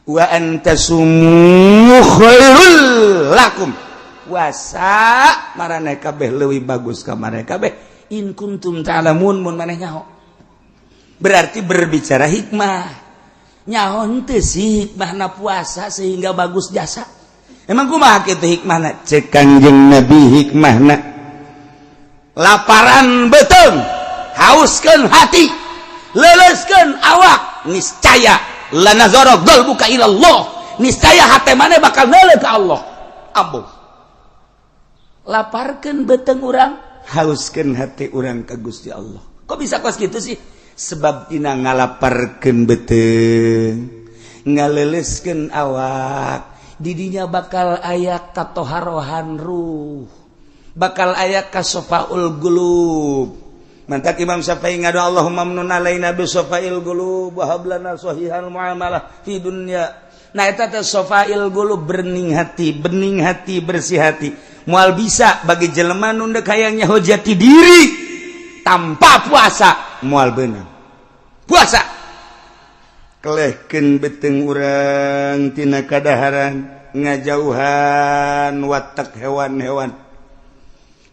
Wa an tasumu khairul lakum, puasa maraneh kabeh leuwih bagus ka maraneh kabeh, in kuntum ta'lamun, mun maneh nyaho. Berarti berbicara hikmah, nyaho henteu sih hikmahna puasa sehingga bagus jasa? Emang kumaha kitu hikmahna? Cek Kangjeng Nabi, hikmahna laparan beuteung, hauskeun hati, leleskeun awak, niscaya lanazara qalbuka ilallah, niscaya hati maneh bakal neuleuh ka Allah. Ambo laparkeun beuteung urang, hauskeun hati urang ka Gusti Allah. Kok bisa kos gitu sih? Sebab tina ngalaparkeun beuteung, ngaleleskeun awak, didinya bakal aya katoharohan ruh, bakal aya kasofaul qulub. Mantak Imam Syafi'i ngadu, Allahumma mnun alaina bi sofail qulub wa hab lana sahihal muamalah fi dunya. Nah, eta teh sofail qulub, bening hati, bening hati, bersih hati. Moal bisa bagi jelema nu deuk hayang nyaho jati diri tanpa puasa, moal beunang. Puasa kelehkeun beuteung urang tina kadaharan, ngajauhan watak hewan-hewan,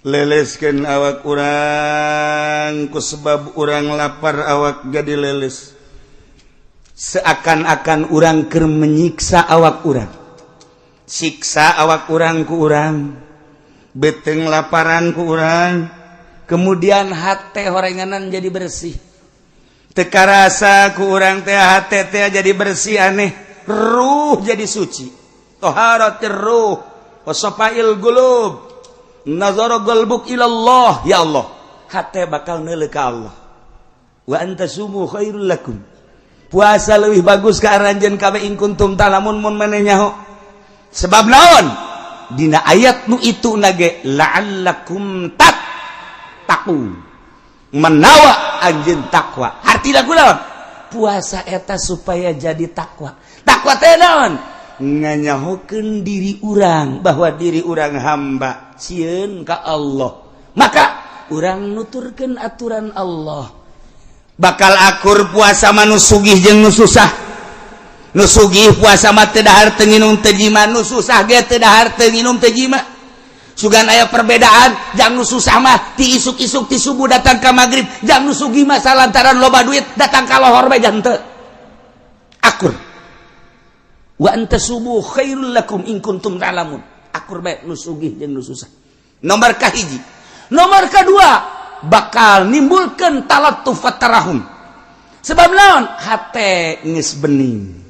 leleskeun awak urang. Ku sebab urang lapar, awak jadi leles, seakan-akan urang keur menyiksa awak urang, siksa awak urang ku urang, beuteung laparan ku urang, kemudian hate horenganan jadi bersih. Teu karasa ku urang teh hate teh jadi bersih, aneh, ruh jadi suci, toharatir ruh wasafail qulub, nazara qalbuk ilallah. Ya Allah, hate bakal neuleuh ka Allah. Wa an tasumu khairul lakum, puasa lebih bagus ka aranjeun kabeh, in kuntum ta'lamun, mun maneh nyaho. Sebab naon? Dina ayat nu itu nage la'allakum tattaqun, menawa anjeun takwa. Hartina kunaon? Puasa eta supaya jadi takwa. Takwa teh naon? Nganyahokeun diri urang bahwa diri urang hamba, sieun ka Allah, maka urang nuturkeun aturan Allah. Bakal akur puasa mah nu sugih jeung nu susah. Nu sugih puasa mah teu dahar, teu nginum, teu jima. Nu susah ge teu dahar, teu nginum, teu jima. Sugan aya perbedaan, jang nu susah mah ti isuk-isuk, ti subuh datang ka magrib, jang nu sugih mah lantaran loba duit datang ka lohor bae jang teu akur. Wa an tasumu khairul lakum in kuntum ta'lamun, akur bae nu sugih jeung nu susah. Nomor kahiji. Nomor kedua, bakal nimbulkan talattuf tarahum. Sebab naon? Hate geus bening.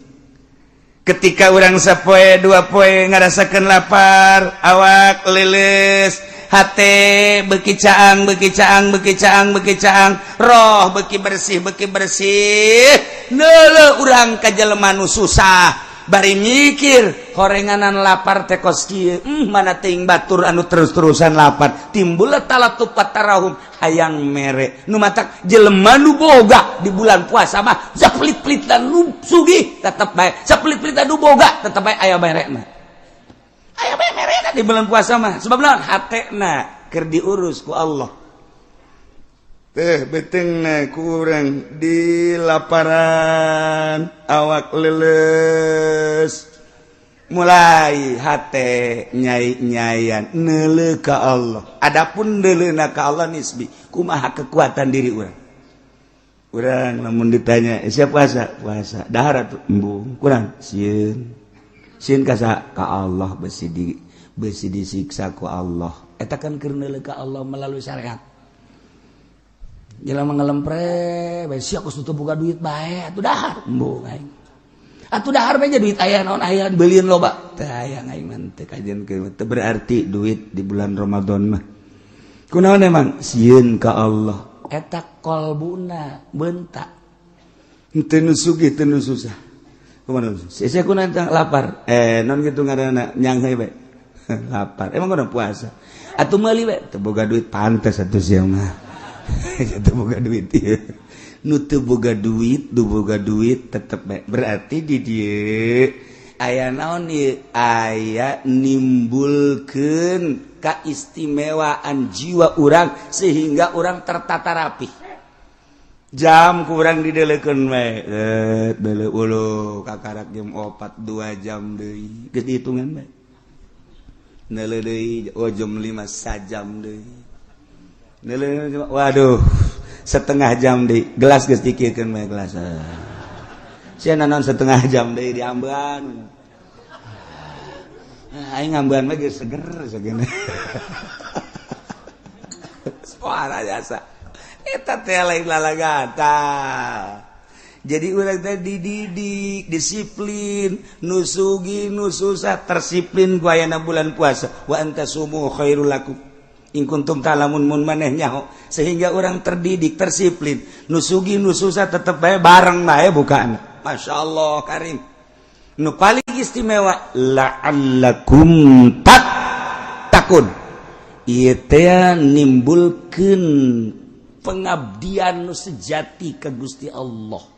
Ketika urang sapoe dua poe ngarasakeun lapar, awak leles, hate beki caang, beki caang, beki caang, beki caang, roh beki bersih, beki bersih, neuleuh urang ka jelema nu susah bari mikir horenganan lapar teh kos kieu, mana teuing batur anu terus-terusan lapar. Timbul talattuf tarahum, hayang mere. Nu matak jelema nu boga di bulan puasa mah sapelit-pelit dan nu sugih tetep bae, sapelit-pelit nu boga tetep bae aya merena, aya bae merena di bulan puasa mah. Sebab naon? Hatena keur diurus ku Allah teh, beuteungna kurang di laparan, awak leles, mulai hate nyai-nyayan neuleuh ka Allah. Adapun neuleuhna ka Allah nisbi, kumaha kekuatan diri urang. Urang lamun ditanya, "Eh, siap puasa?" "Puasa." "Dahar atuh?" "Embung." "Kurang sieun." "Sieun ka saha?" "Ka Allah, besi disiksa ku Allah." Eta kan keur neuleuh ka Allah melalui syariat. Jelema ngelempre bae, sia kos teu boga duit bae atuh dahar. "Embung aing." "Atuh dahar bae, duit aya naon, aya beulieun loba." "Teu aya aing mah, teu kajian." Teu berarti duit di bulan Ramadan mah. Kunaon emang? Sieun ka Allah. Eta kolbuna bentak. Teu nu sugih, teu nu susah. Kumaha? Sia kunaon lapar? Eh, non kitu ngaranna, nyangheui bae. Lapar. Emang kudu puasa. Atuh meuli bae, teu boga duit. Pantes atuh sia mah. Teu boga duit ieu. Nu teu boga duit, nu boga duit tetep bae. Berarti di dieu aya naon ieu? Aya nimbulkeun kaistimewaan jiwa urang sehingga urang tertata rapi. Jam kurang didelekeun we, eh deuleu ulu kakarak jam 4, 2 jam deui. Geus dihitungan bae. Neuleu deui, oh, jam 5, sajam deui. Neuleu, waduh, setengah jam deui. Gelas geus dikirkeun bae, gelas. Sia naon setengah jam deui diambean. Aing ngambean mah geus seger segene. Suara jasa eta teh lain lalagata. Jadi urang teh dididik disiplin, nu sugih nu susah tersiplin ku ayana bulan puasa. Wa an tasumu khairul lakum in kuntum ta'lamun, mun maneh nyaho, sehingga orang terdidik tersiplin, nu sugih nu susah tetep bae bareng bae bukaan. Masya Allah karim. Nu paling istimewa, la'allakum tattaqun. Ieu teh nimbulkeun pengabdian nu sejati ke Gusti Allah.